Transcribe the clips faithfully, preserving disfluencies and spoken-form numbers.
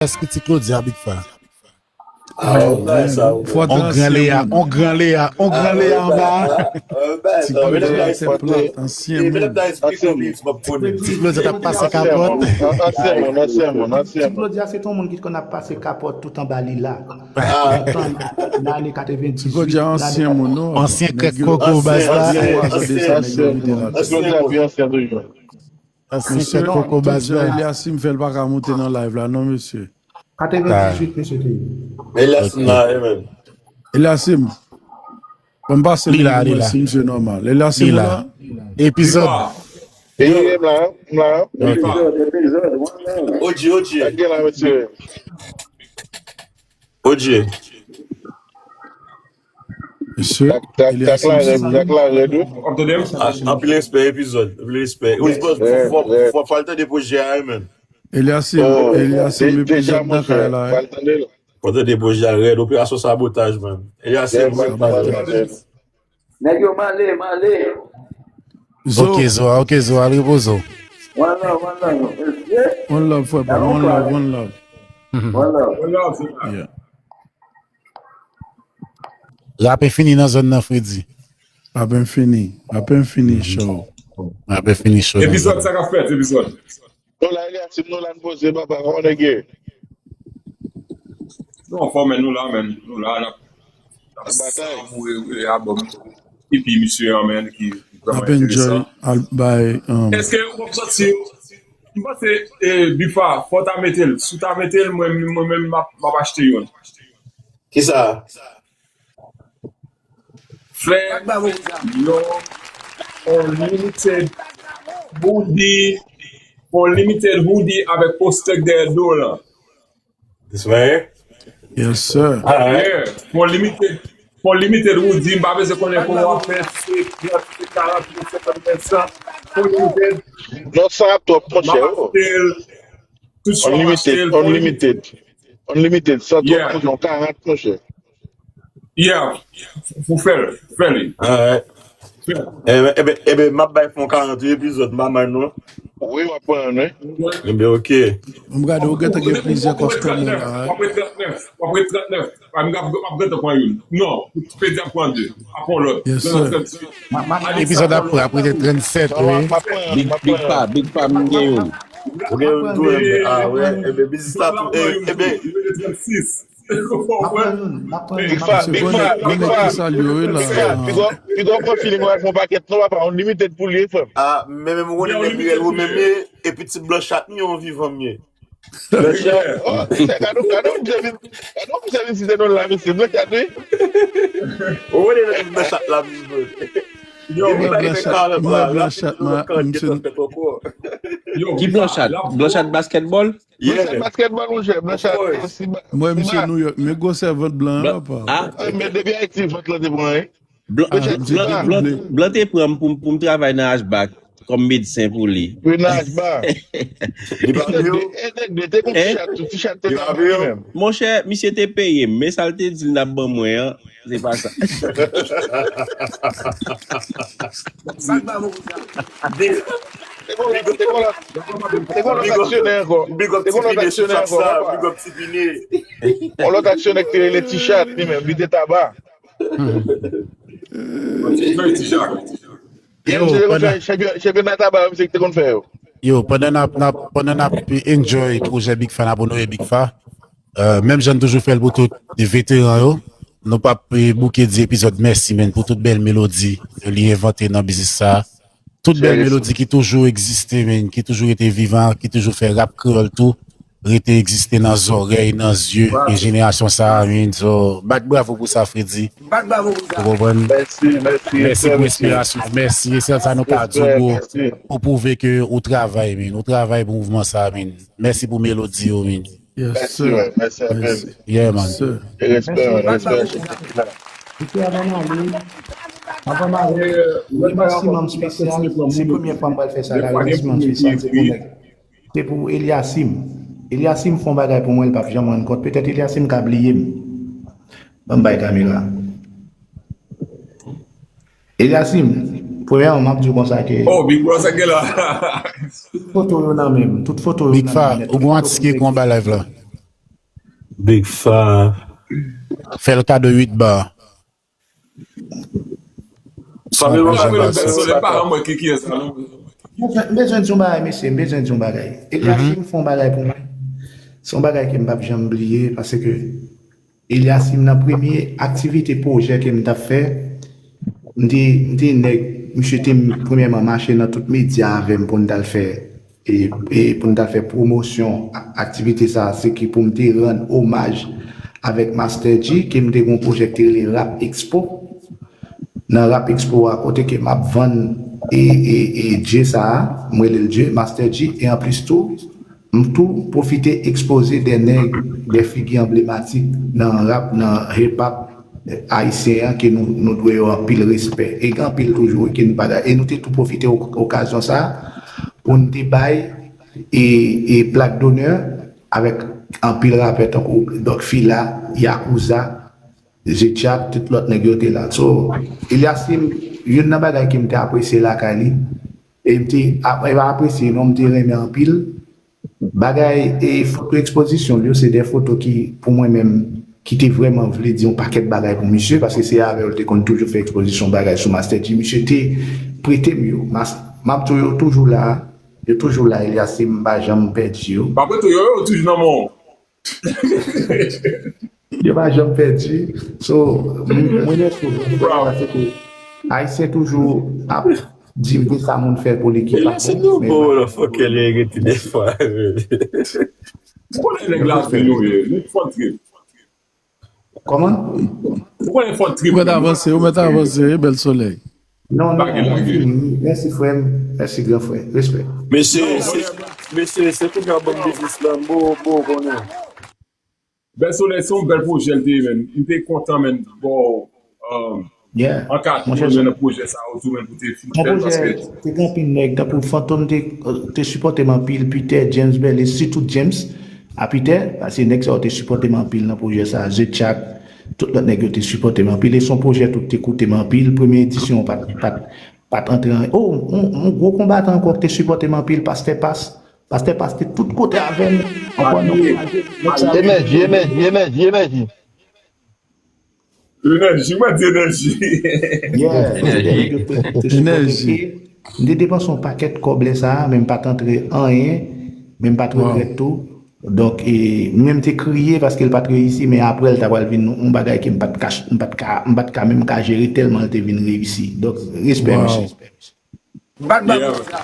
Ti Claudia, Big Fa. On gran Lea, on gran Lea, on gran Lea anba. Ti Claudia se plat, ansyen moun. Ti Claudia t ap pase kapòt. Ansyen moun, ansyen moun, ansyen moun. Ti Claudia se ton moun ki konn ap pase kapòt tout anba li la. Nan ane katrevendizuit, Claudia ansyen moun, non. Ansyen krèk koko baz la. Ti Claudia pi ansyen toujou. Ansyen krèk koko baz la. Mesye, Eliasim fè l pa ka monte nan live la, non, mesye. Katrevendizuit, mesye, te ye. Eliasim la, e menm. Eliasim. Ban m pase li la, li la. Si misye nòmal. Eliasim la. Epizòd. E, m la, m la. Epizòd, epizòd, one love. O G, O G. Sa k gen la, mesye? O G. Mesye, Eliasim la rèd, Jack la rèd, wi. W ap tande m? Anpil respè, epizòd. Anpil respè. Wi, fò, fò, fò, fò, fò l tande pwojè a, wi, menm. Eliasim, Eliasim, epizòd nan kay la, wi. Fò l tande pwojè a rèd, operasyon sabotaj, menm. Eliasim, fò l tande. Nèg yo male, male. Zo. Ok, Zo, ok, Zo, al repoze w. One love, one love. One love, frè pa m, one love, one love. One love. Yeah. Rapè fini nan zòn nan, Fredi. Rapè fini. Rapè fini, show. Rapè fini, show. Epizòd, sa k ap fèt, epizòd? Nou la, Eliasim, nou la, n poze, papa, kòman nèg ye? Nou anfòm, men nou la, men nou la, n ap, n ap batay. Mouri, e, albòm. Epi misye an, men, ki, ki vrèman enteresan. N ap enjoy al bay, um, èske w ap sòti, m panse, e, Big Fa, fò w ta mete l. Si w ta mete l, mwen, mwen menm, m ap, m ap achte youn. Kisa? Fè yon unlimited hoodie, yon unlimited hoodie avèk postè k dèyè do w lan. This way? Yes, sir. Alright. Yeah, yon unlimited, yon unlimited hoodie, m pa bezwen konnen kòman w ap fè, se trant, se karant, se senkant, se san. Unlimited. Non, sa ap twòp, monchè, oh. Unlimited, unlimited. Unlimited, san twòp, monchè, yon karant, monchè. Yeah, pou fè l, fè li. Alright. Fè l. Eben, eben, eben, m ap bay fon karant epizòd, m pa mal, non. Wi, w ap pran, wi. Eben, ok. M gade, ou gentan gen plizyè customer la, wi. W ap ret trannèf, w ap ret trannèf. A, m ap, m ap gentan pran youn. Non, Fredi ap pran de. Ap pran lòt. Yes, sir. Epizòd ap pran, ap rete trannsèt, wi. Big, Big Pa, Big Pa, m gen youn. Ou gen youn tou, eben, a, wi, eben, biznis la tou, e, eben. Big Fa, Big Fa, Big Fa. Piga w pran feeling w al fè yon pakèt non, papa, unlimited pou li, frè m. A, men, men, m konnen nèg rèl ou menm ye, epi ti blan chat m ye, yon vivan m ye. Blan chat. Oh, gade, gade, misye vin, gade, misye vin site non la, mesye, blan chat, wi. Ou konnen nan blan chat la, misye. Yo, depi bagay fè karant la, blan chat, misye. Ki blan chat? Blan chat baskètbòl? Blan chat baskètbòl, monchè, blan chat. Mwen, misye New York, men gwosè vant blan an, papa. A, men depi Ayiti, vant lan te pran, wi. Blan, blan, blan, blan te pran m pou, pou m travay nan H B A kòm medsen pou li. Wi, nan H B A. Li pa vle w? E, nèg, te gon ti chat tou, ti chat te nan men m. Monchè, misye te peye m, men sa l te di l n ap ban mwen an, se pa sa. Sa k ba mwen konsa? Te gon lòt, te gon lòt, te gon lòt aksyonè ankò. Te gon lòt aksyonè ankò, papa. Big up Ti Pine. Yon lòt aksyonè ki te rele Ti Chat, li menm, li te taba. Yo, pandan, chanpyona taba yo, misye ki te konn fè yo. Yo, pandan n ap, n ap, pandan n ap enjoy pwojè Big Fa, n ap onore Big Fa. Euh, menm jan n toujou fè l pou tout veteran yo, nou p ap, eh, bouke di epizòd mèsi, men, pou tout bèl melodi li envante nan biznis sa. Tout bèl melodi ki toujou egziste, men, ki toujou rete vivan, ki toujou fè rap kreyòl tou rete egziste nan zòrèy, nan zye, e jenerasyon sa a, men. So, bat bravo pou sa, Fredi. Bat bravo pou sa. Ou konprann? Mèsi, mèsi, mèsi pou enspirasyon. Mèsi, e sèl sa nou ka di w, bro. Ou pwouve ke ou travay, men. Ou travay pou mouvman sa a, men. Mèsi pou melodi yo, men. Yes, sir. Mèsi, mèsi anpil. Yeah, man. E respè, man, respè. Depi avan m ale, avan m ale, remèsiman m espesyal, se premye fwa m pral fè sa la, remèsiman m espesyal, se pou nèg, se pou Eliasim. Eliasim fè yon bagay pou mwen, l p ap janm rann kont. Petèt Eliasim ka bliye m. Ban m bay kamera. Eliasim, premyèman, m ap di w konsa ke... Oh, Big Bro, sa gen la. Tout foto yo nan men m, tout foto yo nan men m nèt. Big Fa, ou gon atis ki ekri anba live la? Big Five. Fè l kado uit ba. Fanmi, Mwen mwen jwenn rele Bèl Solèy, m pa janm wè ki kiyès la non. M bezwen, m bezwen di yon bagay, mesye, m bezwen di yon bagay. Eliakim fè yon bagay pou mwen. Se yon bagay ke m p ap janm bliye, paske Eliakim nan premye aktivite pwojè ke m t ap fè, m te, m te nèg, misye te premyèman mache nan tout medya avè m pou n t al fè e, e pou n t al fè pwomosyon a- aktivite sa a, se ki pou m te rann omaj avèk Master G, ke m te gen yon pwojè ki te rele Rap Expo. Nan Rap Expo a, kote ke m ap vann e, e, e Dje sa a, m rele l Dje, Master G, e anplis tou, m tou pwofite ekspoze de nèg, de figi anblematik nan rap, nan hip hop ayisyen an, ke nou, nou dwe yo anpil respè. E gen anpil toujou, wi, ke nou pa da. E nou te tou pwofite ok- okazyon sa a pou n te bay e, e plak donè avèk anpil rapè tankou Doc Fila, Yakuza, Zechat, tout lòt nèg yo te la. So, Eliakim, youn nan bagay ke m te apresye lakay li, e m te ap- e pa apresye non, m te renmen anpil. Bagay e foto ekspozisyon l yo, se de foto ki, pou mwen menm, ki te vrèman vle di yon pakèt bagay pou misye, paske se avè yo l te konn toujou fè ekspozisyon bagay sou Master G. Misye te prete m yo. Mas- M ap di w, yo toujou la, yo toujou la, Eliakim, m pa janm pèdi yo. Pa prete yo, yo toujou nan men w. Yo pa janm pèdi. So, m- mwen remèsye w. Paske Ayisyen toujou ap di m de sa moun fè pou li ki pa bon. Bon, motherfucker, li rete defwa. Ou konnen nèg la se nou ye, nou fò trip. Kòman? Ou konnen fò trip. Ou mèt avanse, ou mèt avanse, Bèl Solèy. Non, non, Lage, mwen lage. Fini. Mèsi, frè m. Mèsi, gran frè. Respè. Mesye, se- mesye, se kounye a banm biznis la, m bo, bo, konnen. Bèl Solèy se yon bèl pwojè l te ye, menn. M te kontan, menn. Bon, um, Yeah. an ka Mon tou chè, nan pwojè sa yo tou, menn, pou te fin Nan fè l, pwojè, paske te gen anpil nèg, tankou Fantom te, te sipòte m anpil, Peter, James Bellis, sitou James, a Peter, paske nèg sa yo te sipòte m anpil nan pwojè sa, The Chat, tout lòt nèg yo te sipòte m anpil, e se yon pwojè tou te koute m anpil, premye edisyon an pa t, pa t, pa t antre an, oh, yon, yon gwo konbatan ankò ki te sipòte m anpil, Pastè Pas, Pastè Pas te tout kote avè m, ankò nou ankouraje nèg sa yo. Enèji, enèji, enèji, enèji. Enèji, mwen di enèji. Yeah, Enèji. enèji. M te depanse yon pakèt kòb lè sa a, men m pa t antre anyen, men m pa t regrèt tou. Donk, e, men m te kriye paske l pa t reyisi, men apre l ta pral vin yon bagay ke m pa t ka, m pa t ka, m pa t ka menm ka jere tèlman l te vin reyisi. Donk, respè, mesye. Bat bal konsa.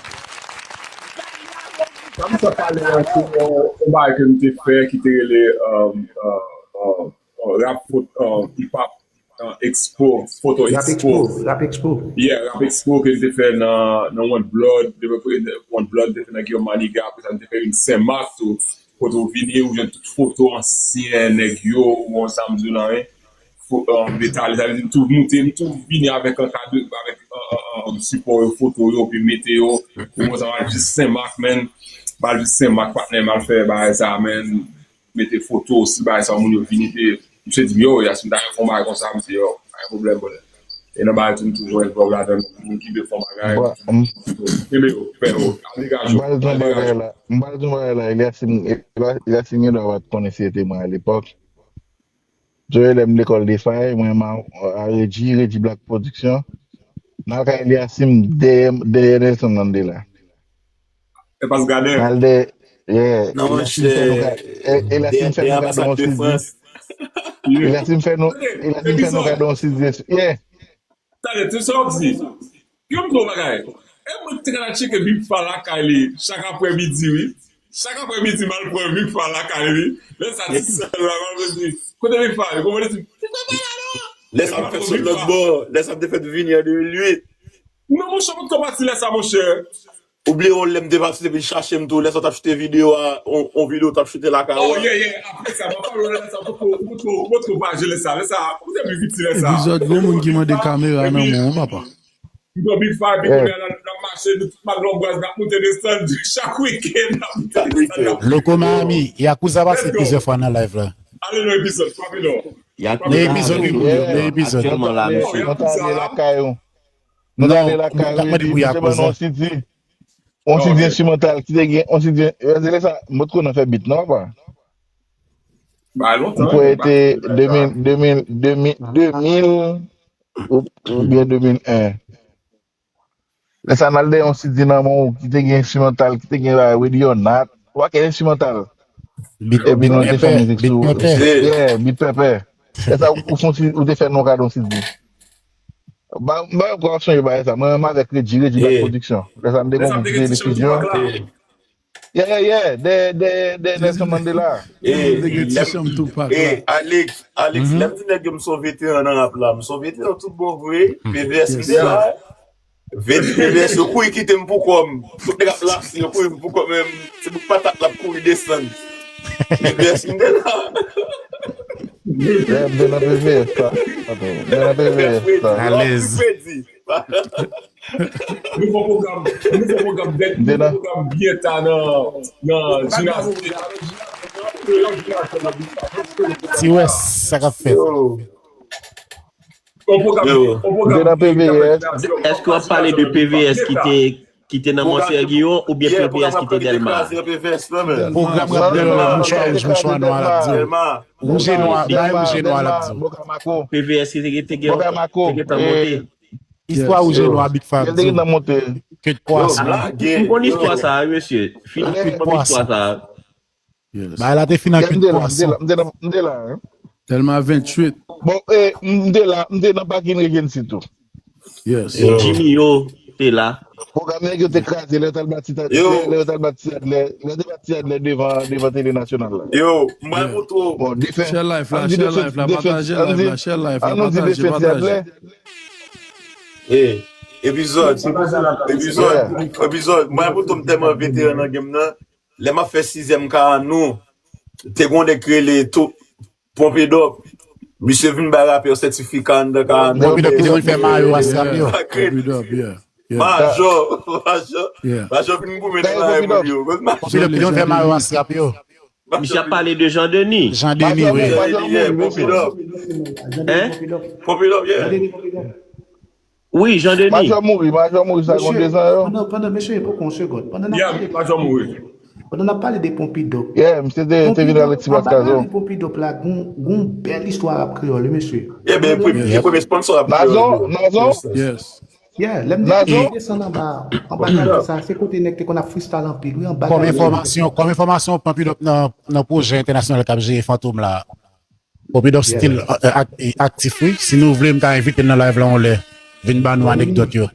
Sa m sa pale an se yon bagay ke m te fè ki te rele um, uh, uh, uh, rap fot- uh, hip hop uh, expo, foto Rap expo. Expo, Rap Expo. Yeah, Rap Expo ke m te fè nan, nan One Blood, te fè One Blood, te fè nan Guillaume Maniga, apre sa m te fè yon Senmak tou, kote ou vini, ou jwenn tout foto ansyen nèg yo, ou yon sa m di w la, hein. Fo- um, detale, sa vle di m tou moute, m tou vini avèk ankadre, avèk uh, uh, uh, sipò yo, foto yo, pi mete yo, pou mwen sa va jis Senmak, menn, ba jis Senmak, patnè m al fè bagay sa, menn, mete foto, si bagay sa, moun yo vini, te, misye di m, yo, Yasmin, ta gen fon bagay konsa, m di, yo, pa gen pwoblèm, brother. E nan bagay tou, m toujou envòlv ladan, moun ki vle fon bagay, Bon, m- kenbe yo, fè yo, degaj m yo, pral di yon degaj bagay yo. La, m pral di yon bagay la, Eliakim, Eliakim gen dwa pa t konnen si se te mwen alepòk. Joe Lè m lekòl de Fay, mwen menm a Redji, Redji Black Production. Nan kay Eliakim dèyè, dèyè Nelson Mandela. E pas gade. Al dèyè, yeah, Non, Eliakim fè nou monchè, ka, e- Eliakim fè dèyè nou kado anbasad yon de sizi. Frans. Eliakim fè nou, Tande, Eliakim fè nou epizòd. Kado yon sizi. Yeah. Tande, tout sa w ap di. Yo m di w bagay. E mwen ki te ka al tcheke Big Five lakay li, chak aprè midi, wi. Chak aprè midi, m al pran Big Five lakay li. Lè sa ti sèl la, m al di, kote Big Five? Kòman li di, Big Five pa la non. Lè sa m fèt sot lòt bò, lè sa m te fèt vini an de mil uit. Non, monchè, mwen t konn pati lè sa, monchè. Ou bliye yon lè m te pase, te vin chache m tou, lè sa w t ap choute videyo a, on, on videyo w t ap choute lakay Oh, ou a. Yeah, yeah, apre sa, m ap pale w lè sa, ou potko, ou potko, ou potko vaje lè sa, lè sa, ou te pi piti lè sa. Epizòd, gon moun ki mande kamera nan men w, papa. M pran Big Five, epi kounye a, n ap mache, nou tout mal lonbraz, n ap monte desann, chak wikenn, n ap monte desann, n ap Loko Miami, Yakuza pase plizyè fwa nan live la. Ale nan epizòd, frape non. Men epizòd wi, Julio, men epizòd. Aktyèlman la, mesye. Mwen ta ale lakay ou. Mwen ta ale lakay ou, epi misye ban nou yon sizi. On sizi enstrimantal ki te gen, on sizi, yo di lè sa, m potko nan fè bit non, papa. M kwè e te de mil, de mil, de mil, de mil, ou- oubyen de mil en. Lè sa n al dèyè yon C D nan men w ki te gen enstrimantal, ki te gen bagay Ready or Not, yon pakèt enstrimantal. Epi nou te fè mizik sou, yeah, beat pèpè. Lè sa ou, ou fè yon C D, ou te fè nou kado yon C D. Ba, ba yo kwa sonje bagay sa. Mwen menm avèk Reggie, Reggie Black Production. Lè sa n te gon gwoup ki te rele Fusion. Yeah, yeah, yeah, de, de, de Nelson Mandela. Te gen ti chanm Tupac la. Alex, Alex, lè m di nèg yo m se yon veteran nan rap la, m se yon veteran tout bon vre, P V S m te la. P V S yo kouri kite m pou kò m. Tout nèg ap lase, yo kouri pou kò m, men se bout patat l ap kouri desann. P V S m te la. Yeah, m te nan P V S sa. M te nan P V S sa. Alèz. Nouvo pwogram, nouvo pwogram bèt, nouvo pwogram byen ta nan nan jinaz. Ti wè sa k ap fèt. M te nan P V S. Èske w ap pale de P V S ki te ki te nan Monseyè Giyon oubyen P V S ki te Dèlma? Pwogram rap Dèlma, mouchwa wouj, mouchwa nwa l ap di w. Wouj e nwa, bay wouj e nwa l ap di w. Bokamako. P V S ki te te gen te gentan monte. Istwa wouj e nwa, Big Fab. Yo te gentan monte. Ke de pwason. M konn istwa sa a, mesye. Fini, m konn istwa sa a. Bagay la te fin an ke de pwason. M te la, m te la. Dèlma venntuit. Bon, e, m te la, m te nan pakin Regency tou. Yes. Jimmy yo te la. Pwogram nèg yo te kraze, lè yo t al bati Ti Adlè, lè yo t al bati Ti Adlè, lè yo te bati Ti Adlè devan, devan tele nasyonal la. Yo, m pral montre w. Bon, defen. Share life la, share life la, pataje life la, share life la, Ann nou di pataje, defen Ti Adlè. pataje. Ey, epizòd, epizòd, epizòd, mwen pou tou m tèlman veteran nan game nan, lè m ap fè sizyèm ka a nou, te gon nèg ki rele tou Ponpidòp. Misye vin bay rapè yo sètifika anndan ka a nou. Ponpidòp ki te konn fè mayo Astrap yo. Pump it up, yeah. Yeah. Majò, majò, Yeah. majò vin goumen nan bagay moun yo. Ponpidòp ki te konn fè mayo Astrap yo. Misye ap pale de Jean Denis. Jean Denis, wi. Jean Denis, yeah, Ponpidòp. Hein? Ponpidòp, yeah. Wi, Jean Denis. Majò mouri, majò mouri sa gon dezan yo. Pandan, pandan, mesye, poko yon segond. Pandan n ap Yeah, pale, majò mouri. pandan n ap pale de Ponpidòp. Yeah, misye te, te vin avèk ti bak kazo. Ponpidòp la, gon, gon bèl istwa rap kreyòl, wi, mesye. Yeah, ben, premye, premye sponsor ap Nazon, Nazon. Yes. Yeah, lè m Yes. desann anba, anba kazo sa, se kote nèg te konn ap freestyle anpil, wi, anba Kòm kazo. enfòmasyon, kòm enfòmasyon, Ponpidòp nan, nan pwojè entènasyonal k ap jere Fantom la. Ponpidòp still, eh, ak- aktif, wi. Si nou vle, m ka envite l nan live la yon lè. Vin ban nou anekdòt yo.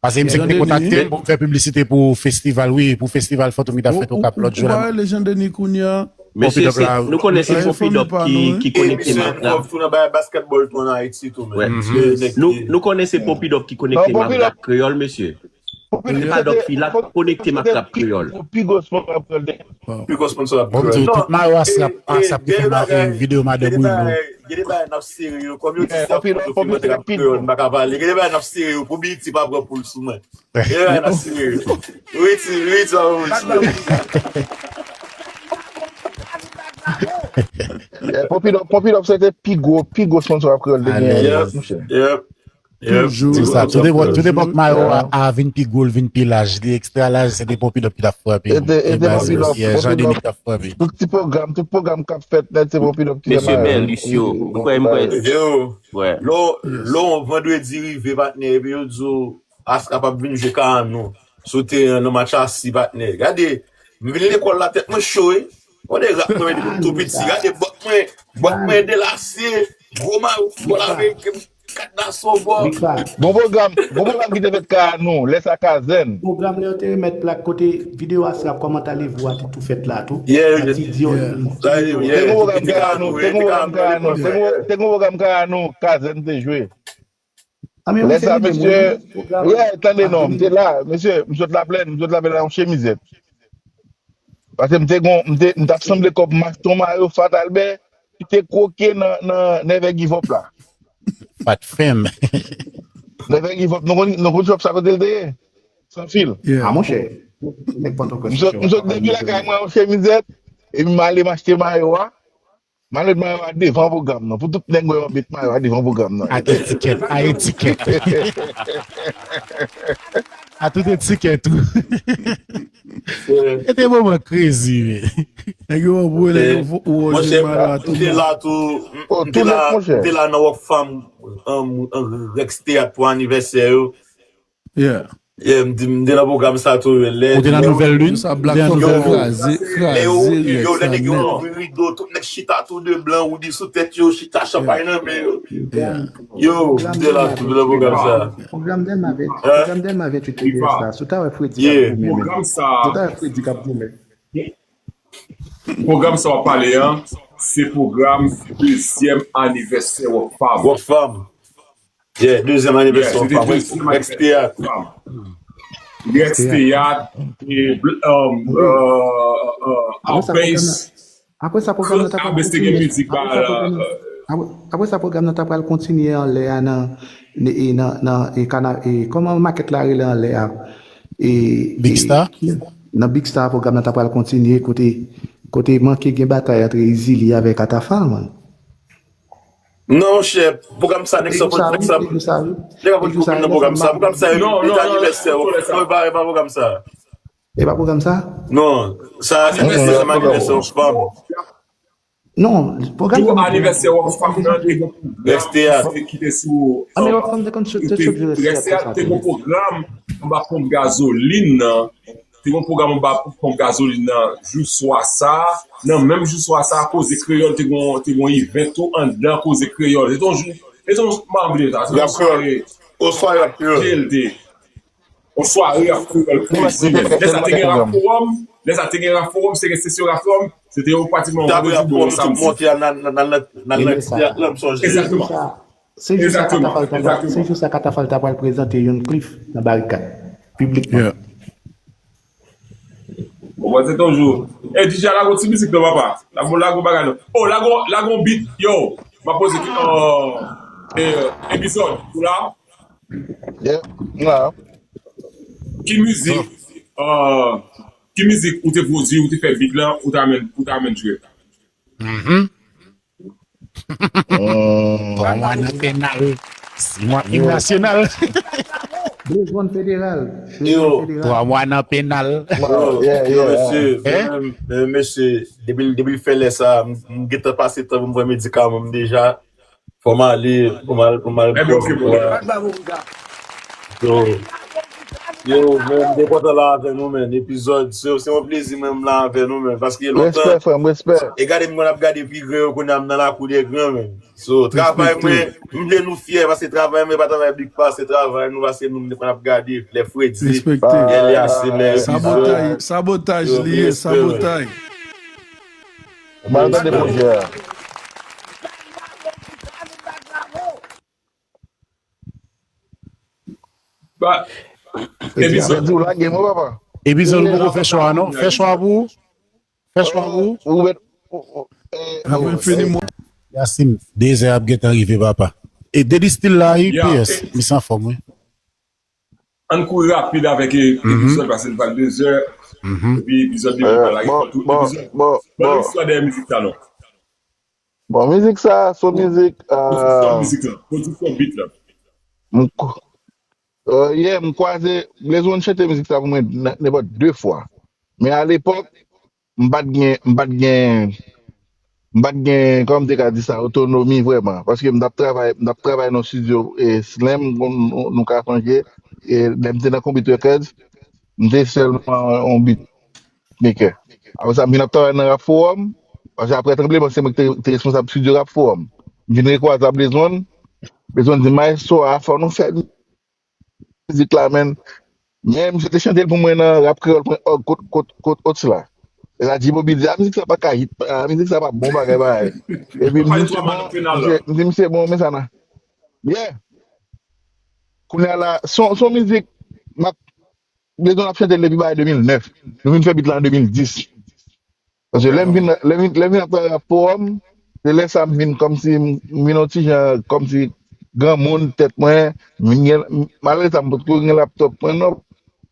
Paske misye ki te kontakte m pou m fè piblisite pou festival, wi, pou festival Fantom ki t ap fèt Okap lòt jou la. Ou pa rele Jean Denis kounye a. Mesye, Ponpidòp se, la. Nou konnen se Ponpidòp ki, ki konekte m ak rap. Tou nan bagay basketball tou an Ayiti tou, Wè. men. Nou, nou konnen se Ponpidòp ki konekte m ak rap kreyòl, mesye. Se pa Dòk Fi la konekte m ak rap kreyòl. Pi gwo sponsor ap pral de. Pi gwo sponsor ap Bon, m di w, tout mayo Asap, Asap ki fè ma- eh, videyo madan Bruno. Gen de bagay n ap sere yo. Kòm yo di se ap fè rap kreyòl, m pa ka pale. Gen de bagay n ap sere yo. Pou B E T pa pran poul sou mwen. Gen de bagay n ap sere yo. Wi, ti, wi, ti, wi, ti. Eh, Ponpidòp, Ponpidòp se te pi gwo, pi gwo sponsor ap kreyòl te genyen, Alèz. Monchè. Yep. Toujou. Se sa, tout epòk, tout epòk mayo a, a vin pi gwo, l vin pi laj, li ekstra laj, se te Ponpidòp ki t ap frape. E te, e te Baz, Ponpidòp, yeah, Jean Denis Ponpidòp. ki t ap frape. Tout ti pwogram, tout pwogram k ap fèt nèt se Ponpidòp ki fè Mesye mayo. Bèlis yo, ou kwè m kwè. Yo, lè w- lè w vandredi rive, patnè, epi yo di w Asap ap vin jwe ka a nou sou teren nan match asi, patnè. Gade, m vin lekòl la, tèt mwen cho, wi. Gade rap mwen depi m tou piti. Gade bòt mwen, bòt mwen delase, gwo mayo foutbòl ameriken, kat daso bò. Bon pwogram, bon pwogram ki te fèt ka nou, lè sa Kazèn. Pwogram lè yo te remèt plak kote videyo Asap kòman talè vou a te tou fèt la tou. Yeah, Ak ti Dion. Te gon pwogram ka nou, te gon pwogram ka nou, te gon- te gon pwogram ka nou, Kazèn te jwe. Lè sa, mesye, yeah, tande non, m te la, mesye, m sot Laplèn, m sot Laplèn ak yon chemizèt. Paske m te gon, m te, m t ap sanble kòb Maston Mayo Fat Albert, ki te kwoke nan, nan Never Give Up la. Fat fèm. Never Give Up, nou konn, nou konn shop sa kote l te ye? San fil. A monchè, nèg Pòtoprens. M sot, m sot depi lakay mwen yon chemizèt, epi m ale m achte mayo a. M al met mayo a devan pwogram nan. Pou tout nèg wè m ap met mayo a devan pwogram nan. Ak etikèt, ak etikèt. A tout eti kè tou. E te moman crazy, men. Nèg yo anvoye, nèg yo vo- ou Monchè, Roger Malo a m tou te bon. la tou, m- Oh, m te tou la, nèt, m monchè. te la nan Rockfam, um, um, Rex Théâtre pou anivèsè yo. Yeah. Yeah, m te m te nan pwogram sa tou, lè Ou te nan Nouvelle Lune? Sa Ou te Black nan Fam Nouvelle fè Lune? kraze, lè yo, kraze yo, Rex lè la nèg yo nèt. Ouvri rido, tout nèg chita tou de blan, ou di sou tèt yo, chita, chanpay nan men yo. Yeah. Yo, m te la tou nan pwogram sa. Pwogram Dèlma venntuit te gen sa. Si w ta wè Fredi k ap Yeah. goumen, men. Pwogram sa, Si w ta wè Fredi k ap goumen. pwogram sa w ap pale an, se pwogram dezyèm anivèsè Rockfam. Rockfam. Yeah, dezyèm Yeah, anivèsè se te Rockfam. dezyèm Rex anivèsè Théâtre. Rockfam. Rex Théâtre, e, bl- um, uh, uh, Apre sa, pwogram nan, Outbase. apre sa, pwogram nan t ap pral Outbase te gen kontinye. mizik ba Apre sa, la. pwogram nan, apre, apre sa, pwogram nan t ap pral kontinye anlè a nan, e, e, nan, nan, e, kana, e, kòman makèt la rele anlè a? E, Big e, Star? Nan Big Star, pwogram nan t ap pral kontinye kote, kote manke gen batay antre Izili avèk Atafal, man. Non, chè, pwogram sa, nèg sa, nèg sa, nèg sa, nèg sa, nèg sa, pwogram sa, pwogram sa, yo, Non, yo non, te non, anivèsè, non, yo, non, non, e pa, e pa pwogram sa. E pa pwogram sa? Non, sa, se Non, non, dezyèm non, anivèsè non. Rockfam. Non, pwogram Tou sa. anivèsè Rockfam nan te gen Rex Théâtre. pwogram ki te sou Anivèsè Rockfam te konn sou te sou Rex Théâtre te gen pwogram anba ponp gazolin nan. Te gen pwogram anba ponp gazolin nan jou swa sa. Nan menm jou swa sa, Koze Kreyòl te gen te gen event tou anndan Koze Kreyòl. Se te yon jou, se te yon, m pa bliye sa. Se te yon sware O sware rap kreyòl. G L D. Yon sware rap kreyòl crazy, man. Lè sa te gen rap forum, lè sa te gen rap forum, se gen sesyon rap forum, se te yon pratikman yon Tabou vandredi rap pou yon forum, tout samdi. Monte a nan, nan, nan, nan, nan, Ebyen sa. nan, nan, nan, Se jou sa, Exactement. se jou sa Exactement. Katafal ta pral, se Exactement. Jou sa Katafal ta pral prezante yon klif nan Barikad. Piblikman. Yeah. Bon, mwen se toujou. E D J a lago ti mizik non, papa. Lago, lago bagay non. Oh, lago, lago beat. Yo, m ap poze ki euh, eh, epizòd ou la. Yeah, m la. Ki mizik euh, ki mizik ou te pwodui, ou te fè beat lan, ou ta menm, ou ta menm jwe? Mhm. Hmm. Twa mwa nan penal. Sis mwa im nasyonal. Blaze One federal. Blaze Yo. One federal. Twa mwa nan penal. Wow, yeah, Yo, yeah. mesye, Hein? men, men, mesye, depi, depi l fè lè sa, m m gentan pase tan pou m pran medikaman m deja. Fò m ale, pou m al, pou m al Ebyen, ok, bon. Yo, yo, men, m te kontan la avè nou, men. Epizòd, se se yon plezi, mwen, m la avè nou, men. Paske lontan, Respè, frè m, respè. e gade m konn ap gade pi gran yo, kounye a m nan lakou dè gran, men. So, travay mwen, m vle nou fyè, paske travay mwen pa travay Big Pa, se travay nou, paske nou, m te konn ap gade lè Fredi, Respekte. Elias, lè Sabotaj, sabotaj Yo, li ye, respè, man. Sabotaj. Mal tande pwojè a. Ba, Epi epizòd. Fredi ou lage mwen, papa. Epizòd ou poko fè chwa non. Fè chwa pou ou. Fè chwa pou ou. Ou mèt ou- ou- eh, Apre oh, fini eh, mwen. Yasin, dezè ap gentan rive, papa. E Dede Still la, wi, Ya, P S. e- Misye anfòm, wi. Ann kouri rapid avèk e- Mhm. epizòd, paske n pral dezè. Mhm. Epi epizòd li eh, pa lage bon, tout bon, epizòd. bon, Ban nou bon. Istwa dèyè mizik sa non. Bon, mizik sa, se yon mizik, Pwodiksyon euh, mizik la. Pwodiksyon beat la. m k- euh, yeah, m kwaze, Blaze One chante mizik sa pou mwen n- nenpòt de fwa. Men alepòk, m pa t gen, m pa t gen, m pa t gen, kòman m te ka di sa, otonomi vrèman. Paske m t ap travay, m t ap travay nan estidyo e Slim, nou, nou, nou ka sonje, e lè m te nan Konbit Records, m te sèlman yon beatmaker. Apre sa, m vin ap travay nan Rap Forum, paske apre Tranbleman, se mwen ki te, te responsab estidyo Rap Forum. M vin rekwaze ak Blaze One, Blaze One di, "Maestro, a fò nou fè mizik la, men." Men misye te chante l pou mwen nan rap kreyòl pwen òg kot, kot, kot, kot la. E la, G-Bobby di, "A, mizik sa pa ka hit, a, mizik sa pa bon bagay, bagay." Epi m di, "Misye bon, misye, m di, misye bon, men sa nan." Yeah. Kounye a la, son, son mizik, m ap, Blaze One ap chante l depi bagay de mil nèf. Nou vin fè beat la an de mil dis. Paske lè m vin, lè m vin, lè m vin ap travay ak Forum, se lè sa m vin kòmsi, m vin yon ti jan kòmsi granmoun tèt mwen, m vin gen, malgre sa m potko gen laptop mwen non,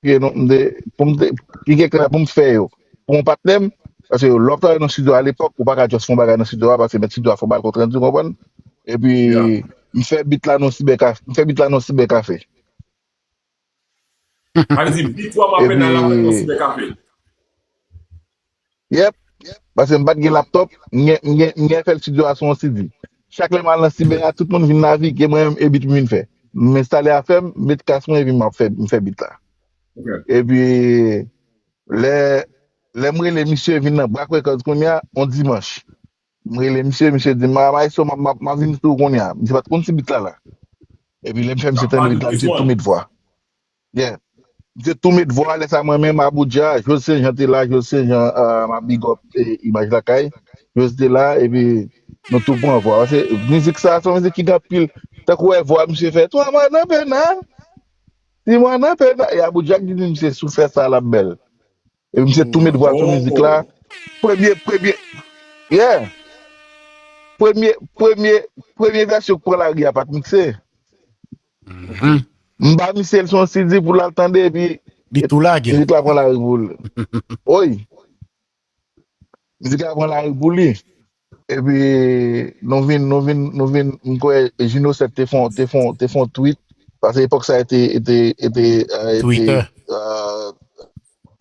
ki non, m te, pou m te, ki gen kla pou m fè yo. Pou yon patnè m, paske lè w ap travay nan estidyo a lepòk, ou pa ka just fè yon bagay nan estidyo a, paske mèt estidyo a fò ba l kont randi, ou konprann? Epi, m fè beat la nan sibè kafe, m fè beat la nan sibè kafe. Sa vle di, bit ou a m ap fè nan laptòp nan sibè kafe. Yep. Paske m pa t gen laptòp, m gen, m gen, m gen fè l studio a sou yon C D. Chak lè m al nan sibè a, tout moun vin navige, mwen menm e bit m vin fè. M enstale afè m, m met kas mwen epi m ap fè, m fè bit la. Epi lè, lè m rele misye vin nan Black Records kounye a, yon dimanch. M rele misye, misye di m, "Ah, maestro, m ap, m ap, m ap vin sou ou kounye a." Misye pa t konn si bit la la. Epi lè m fè misye tande bit la, misye tou met vwa. Yeah. Misye tou met vwa, lè sa mwen menm, Abuja, Jose Saint Jean te la, Jose Saint Jean, uh, m ap big up eh, Imaj Lakay. Jose te la, epi nou tou pran vwa. Paske mizik sa, se yon mizik ki gen anpil. Tankou wè vwa misye fè, "Twa mwa nan pena, si mwa nan pena." E Abuja ki di misye sou fè sa l ap bèl. Epi misye tou met vwa sou mizik la. Premye, premye, yeah. Premye, premye, premye vèsyon k pran lari a pa t mikse. M ba misye l sou yon C D pou l al tande, epi Li tou lage. Mizik la pran lari pou l. Oy! Mizik la pran lari pou li. Epi nou vin, nou vin, nou vin, m kwè Jino Sèt te fon, te fon, te fon tweet. Paske epòk sa ete, ete, ete, uh, ete, Twitter. Uh,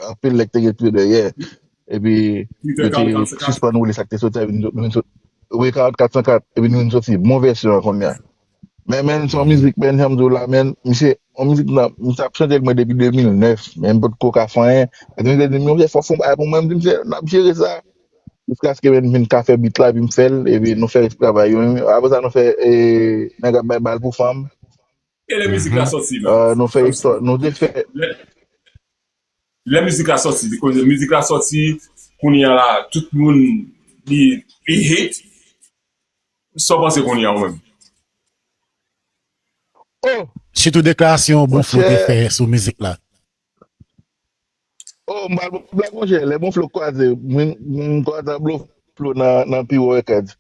anpil nèg te gen Twitter, yeah. Epi yo te sispann woule sa k te soti a, epi nou vin sot, wi, karant kat san kat, epi nou vin soti bon vèsyon an kounye a. Men, men, se yon mizik, men, jan m di w la, men, misye, yon mizik nan, misye ap chante l mwen depi de mil nèf, men m potko ka fè anyen. Epi misye di m, "Misye, fò w fè yon bagay pou mwen," m di, "Misye, n ap jere sa." Jiskaske men m vin ka fè bit la, epi m fè l, epi nou fè travay yo. Apre sa, nou fè, eh, nèg ap bay bal pou fanm. E lè mizik la soti, Uh, nou fè istwa, nou te fè lè, lè mizik la soti, kote mizik la soti, kounye a la, tout moun li, li hit. Sa w panse kounye a ou menm? Oh, Sitou deklarasyon Bon Flo te monchè, fè sou mizik la. Oh, m pral bon blag, monchè. Lè Bon Flo kwaze, m, m kwaze ak Bon Flo nan, nan Piwo Records.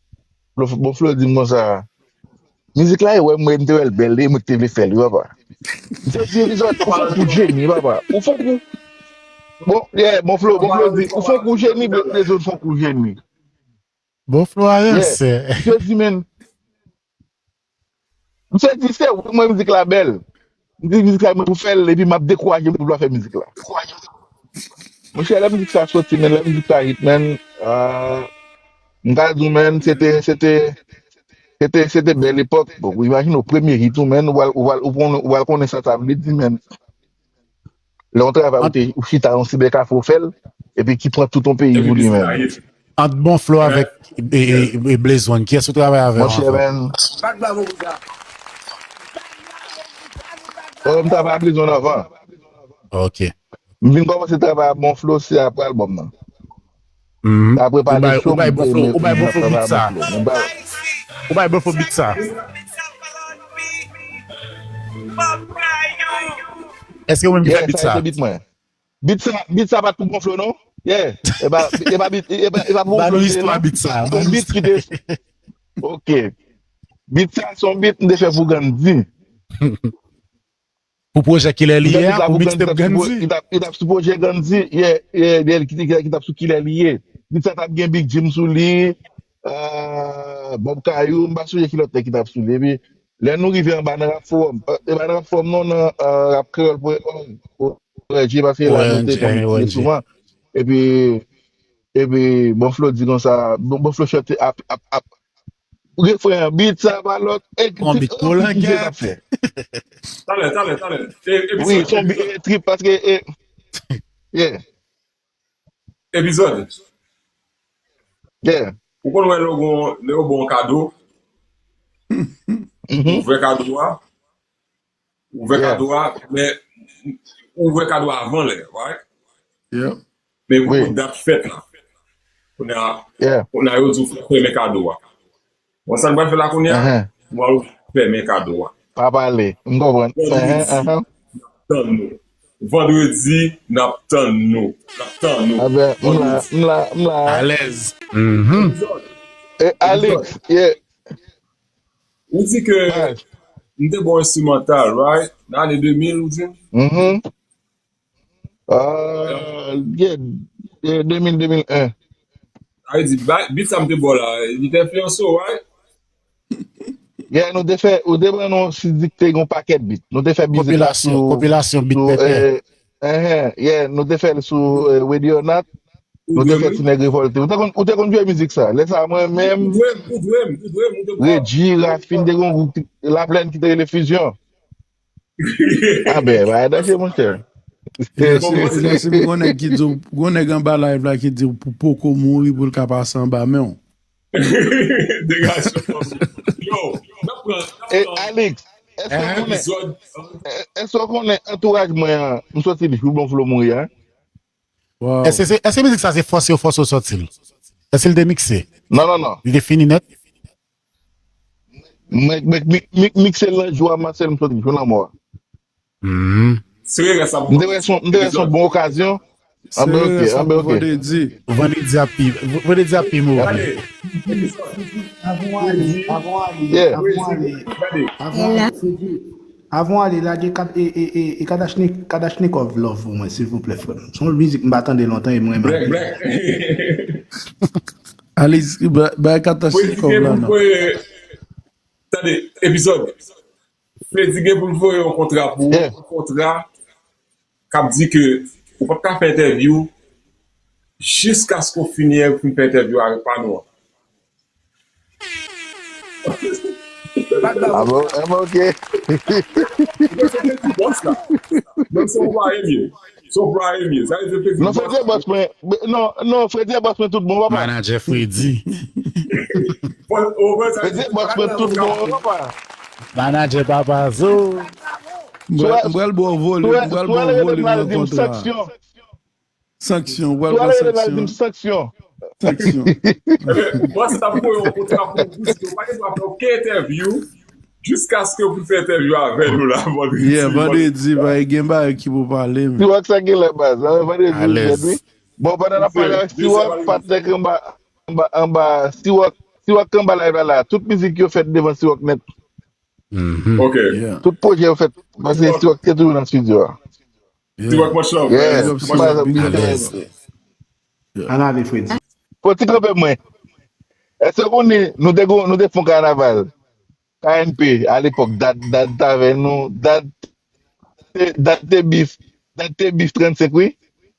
Bon Flo, Bon Flo di m konsa, "Mizik la, e wè mwen, m te wè l bèl, e mwen ki te vle fè l, wi, papa." M te di, "Epizòd, ou fon kou jeni, papa. Ou fon kou." Bon, yeah, Bon Flo, Bon Flo di, "Ou fon kou jeni, bezwen fon kou jeni." Bon Flo a ransè. Misye di, men, misye di, "Se ou mwen mizik la bèl." M di, "Mizik la, mwen pou fè l, epi m ap dekouraje moun pou fè mizik la." Monchè, lè mizik sa soti, men, lè mizik sa hit, men, ah, m ka di w, men, se te, se te, se te, se te bèl epòk. Bon, ou imajine w premye hit ou, men, ou pral, ou pral, ou pral, ou pral konnen sa sa vle di, men. Lè yon travay ou te, ou chita yon sibè kafe ou fè l, epi ki pran tout yon peyi pou li menm. Ant Bon Flo avèk e, e, e Blaze One, kiyès ou travay avè Monchè, anvan? Men. Bat bravo pou sa. Oh, m travay ak Blaze One anvan. Ok. M vin kòmanse travay ak Bon Flo, se apre albòm nan. Mhm. Apre Ou Pale bay, Cho, ou bay m Bon Flo, te, ou bay m Bon ap Flo travay beat ak sa. Bon Flo. M bay, Ou bay Bon Flo beat sa. Èske ou menm ki fè yeah, beat sa sa? Se beat mwen. Beat sa, beat sa pa t pou Bon Flo, non? Yeah. E pa, e pa beat, e pa, e pa pou Ba Bon nou Flo, istwa non? Beat sa. Se yon beat ki te, ok. Beat sa, se yon beat m te fè pou Gandhi. Pou pwojè Kilè Li M te Ye beat a, la pou pou Gandhi, mixtape la pou, Gandhi. li t ap, li t ap sou pwojè Gandhi, yeah, yeah, yeah, ki, ki, ki t ap sou Kilè Li Ye. Beat sa t ap gen Big Jim sou li, euh, Bob Kayou, m pa sonje ki lòt nèg ki t ap sou li. Epi, lè nou rive anba nan Rap Forum, euh, e pa nan Rap Forum non, nan euh, Rap Kreyòl pwen O R G, paske la nou te konn ekri souvan. Epi, epi, Bon Flo di konsa, Bon, Bon Flo chante ap, ap, ap. Refren an, beat sa pa lòt, e On beat pou langèt. Talè, talè, talè. E, e, Wi, se yon beat e trip, paske, e, yeah, Epizòd. Yeah. Ou konn wè lè w gon, lè yo ba w kado, Mhm. ou vè kado a, ou vè Yeah. kado a, men ou vè kado a avan lè, right? Yeah. Men ou Wi. konn dat fèt la. Kounye a, Yeah. kounye a yo di w fèmen kado a. Bon, sa n pral fè la kounye a, Uh-huh. nou al fèmen kado a. Pa pale. M konprann. Uh-huh, uh-huh. Tann nou. Vandredi, n ap tann nou. N ap tann nou. Ah ben, m la, m la, m la. Alèz. Mhm. E Alex, yeah. Ou di ke Nice. m te bon enstrimantal, right? Nan ane de mil, ou di? Mhm. Euh, yeah, de, de mil, de mil en. Sa vle di, ba- beat sa m te ba w la, li te enfliyanse w, right? Yeah, nou te fè, ou te ban nou si dik te gen yon pakèt bit. Nou te fè mizik la sou, konpilasyon, konpilasyon bit sou, pèpè. Eh, eh, eh, yeah, nou te fè l sou eh, Ready or Not. Nou te fè Ti Nèg Revòlte. Ou te konn, ou te konn jwe mizik sa. Lè sa, mwen menm, Reggie, Rafin, te gen yon gwoup ki, Laplèn ki te rele Fusion. Ah ben, bagay danje, monchè. Gon nèg ki di w, gon nèg anba live la ki di w pou poko mouri pou l ka pase anba men w. Degaje w. Yo, n ap pran, n ap pran. Alix, èske w konnen, èske w konnen antouraj mwen an, m soti li pou bon flo mouri a? Èske se, èske mizik sa se fòse yo fòse yo sòti l? Èske l te mikse? Non, non, non. Li te fini nèt? Mwen, mwen, mwen, mwen mikse l nan jou a, m a sèl m soti jou lanmò a. Hmm. M te wè son, m te wè son bon okazyon. Anben oke, anben oke. Vandredi. Vandredi ap pi, vandredi ap pi move. Avan w ale, avan w ale, yeah, avan w ale, avan w ale, Freddy, avan w ale, lage Kad-, e, e, e, e Kadachnik-, Kadachnikov love pou mwen, silvouplè, frè m. Se yon mizik m pa tande lontan e m renmen anpil. Black, Black. Alex, ba-, bay Kadachnikov la, non. Tande, epizòd. Freddy gen pou l voye yon kontra pou ou, yon kontra k ap di ke ou p ap ka fè entèvyou jiskaske w fini, fin fè entèvyou avèk pa nou an. Ah bon? Ah bon, ok. Mwen se Freddy Boss la. Mwen se yon ploye m ye. Se yon ploye m ye. Sa vle di Freddy Boss. Non, Freddy Boss mwen, non, non, Freddy Boss mwen tout bon, papa. Manadjè Freddy. Freddy Boss mwen tout bon, papa. Manadjè Papa Zo. M pral, m pral ba w volim, m pral ba w volim nan kontra. Sanksyon, ou pral pran sanksyon. Sanksyon. Bòs la voye yon kontra pou ou, pou di ke w pa gen dwa fè okenn entèvyou jiskaske w fin fè entèvyou avè nou la, vandredi. Yeah, vandredi, pa gen bagay ki pou pale, men. Siwòk sa gen lè baz, hein, vandredi, wi. Bon, pandan n ap pale avèk Siwòk, patnè k anba, anba, anba, Siwòk, Siwòk k anba live la la. Tout mizik yo fèt devan Siwòk nèt. Ok. Tout pwojè yo fèt, paske Siwòk te toujou nan estidyo a. Ti wak machan. Yes. Ti wak machan. Alèz. Ann ale, Freddy. Fò ti kanpe mwen. Èske w konnen nou te gon, nou te fè yon kanaval K N P alepòk, Dat, Dat t avè nou, Dat te, Dat te bif, Dat te bif trannsenk, wi.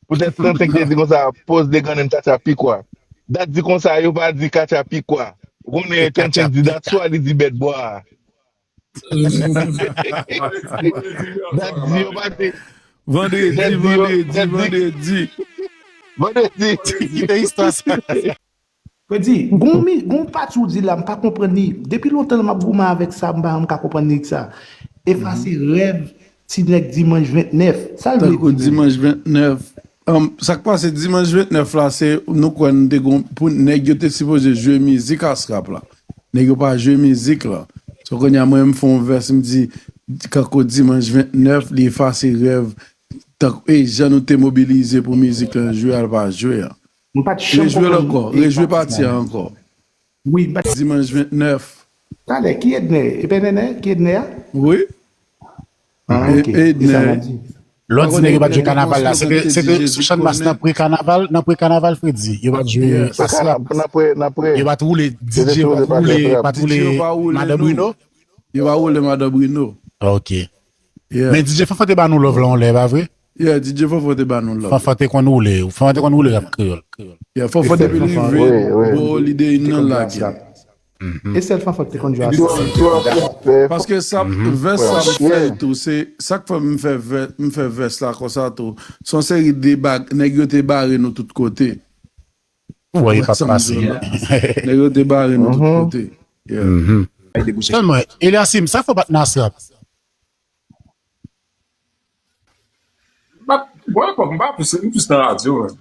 Poutèt trannsenk te di konsa, poz de grann katcha pikwa. Dat di konsa, yo pa di katcha pikwa. Ou konnen trannsenk di Dat swa li di bèt bwa. Dat di yo pa te. Vandredi, vandredi, vandredi. Vandredi. Kite istwa sa. Freddy, gon mi-, gon pati ou di la, m pa konprann li. Depi lontan m ap goumen avèk sa, m pa janm ka konprann lirik sa. Efase rèv ti nèg dimanch vennèf. Sa l vle di menm? Tankou dimanch vennèf. Sa k pase dimanch vennèf la, se nou kwè n te gon, pou nèg yo te sipoze jwe mizik Asrap la. Nèg yo pa jwe mizik la. So kounye a mwen m fè yon vès, m di, kankou dimanch vennèf, li efase rèv, tankou, e jan nou te mobilize pou mizik lan jwe a, l pa jwe a. Rejwe l ankò, rejwe pati a ankò. Wi, m pa t. Dimanch vennèf. Talè, ki Edner? E pa Edner, ki Edner a? Wi. Ah, ok. E sa m ap di. Lè w di nèg yo pa t jwe kanaval la, se te, se te sou Channmas nan pre-kanaval, nan pre-kanaval, Freddy. Yo pa t jwe Asrap. Yo pa t woule, D J pa t woule, pa t woule Madan Bruno? Yo pa woule Madan Bruno. Ok. Men D J Fanfan te ba nou love la yon lè, pa vre? Yeah, D J Fanfan te ba nou love. Fanfan te konn woule, Fanfan te konn woule rap kreyòl. Yeah, Fanfan depi l rive bò Holiday Inn nan lage. E sèl Fanfan ki te konn jwe Asrap. Paske sa, vès sa m fè tou, se sa k fè m fè vès, m fè vès la konsa tou. Se yon seri de bag, nèg yo te bare nou tout kote. Ou wè, e pa pase. Nèg yo te bare nou tout kote. Yeah. Sèlman, Eliasim, sa fè w pa t nan Asrap? Bon, epòk, m pa plis, m plis nan radyo, man.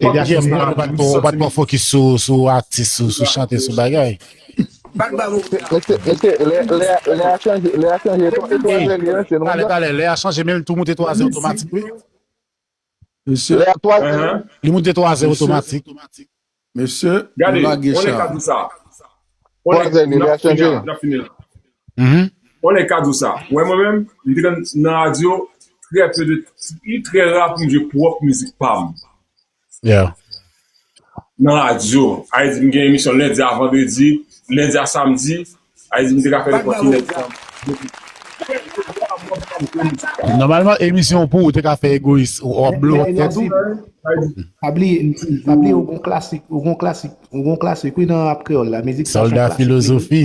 Ebyen, ou pa t twò, ou pa t twò fokis sou, sou atis, sou, sou chante, sou bagay. Mesye, mesye, lè, lè, lè a chanje, lè a chanje, etwa-, etwazè li ranse, non? Talè, talè, lè a chanje, men l tou moute twazè otomatik, wi. Mesye. Lè a twazè. Li moute twazè otomatik. Mesye, nou lage cha. Twazè li, li a chanje. N ap fini la. Yon nèg ka di w sa. Ou wè mwen menm, m te konn nan radyo, trè pe de, li trè ra pou m jwe pwòp mizik pa m. Nan radyo, sa vle di m gen emisyon lendi a vandredi, lendi a samdi, Ayiti, m te ka fè nenpòt ki nèg. Nòmalman, emisyon pou ou te ka fè egoyis, ou ap blow up tèt ou. Pa bliye, pa bliye, ou gon klasik, ou gon klasik, ou gon klasik, wi, nan rap kreyòl la, mizik sa. Sòlda filozofi.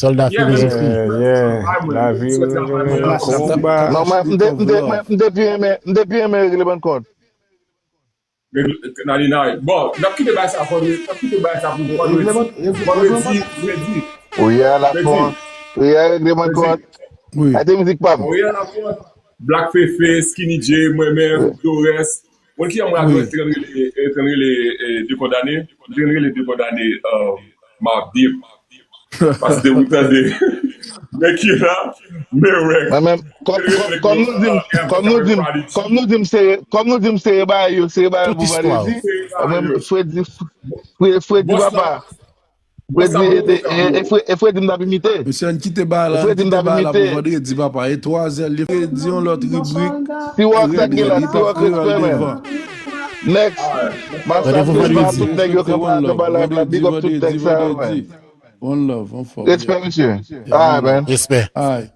Sòlda filozofi. Yeah, yeah. Lavi nou, nou, nou, konba. Non, mwen, m te, m te, mwen, m te pi renmen, m te pi renmen regle bann kont. Nalina, bon, n ap kite bay sa, fò n ap kite bay sa pou vandredi. Vandredi, vandredi. Ou ye a la fon. Ou ye a regle bann kont. Wi. Ate mizik pa m. Ou ye a la fon. Black Fefe, Skinny J, mwen menm, Dores. Mwen ki an mwen te rele, te rele eh, de kondane. Te rele de kondane Mabib. Paske ou tande. Men ki la, men wè. Mwen menm, kòm kòm- kòm nou di m, kòm nou di m, kòm nou di m se, kòm nou di m se ba yo, se ba yo pou vandredi. Mwen Fredi, Fredi, Fredi papa. Fredi, e, e, e, Fre- e Fredi m t ap imite. Mesye, ann kite bagay la, ann Fredi m t kite ap bagay la imite. Pou vandredi, papa. E twa zè, li Fredi, yon lòt ribrik. Si w ak sa ki la, si w ak respè menm. Next. Masanm, big up tout nèg yo kanpa nan bagay la, big up tout nèg sa yo, man. One love, on fò. Respè, mesye. Alright, man. Respè. Alright.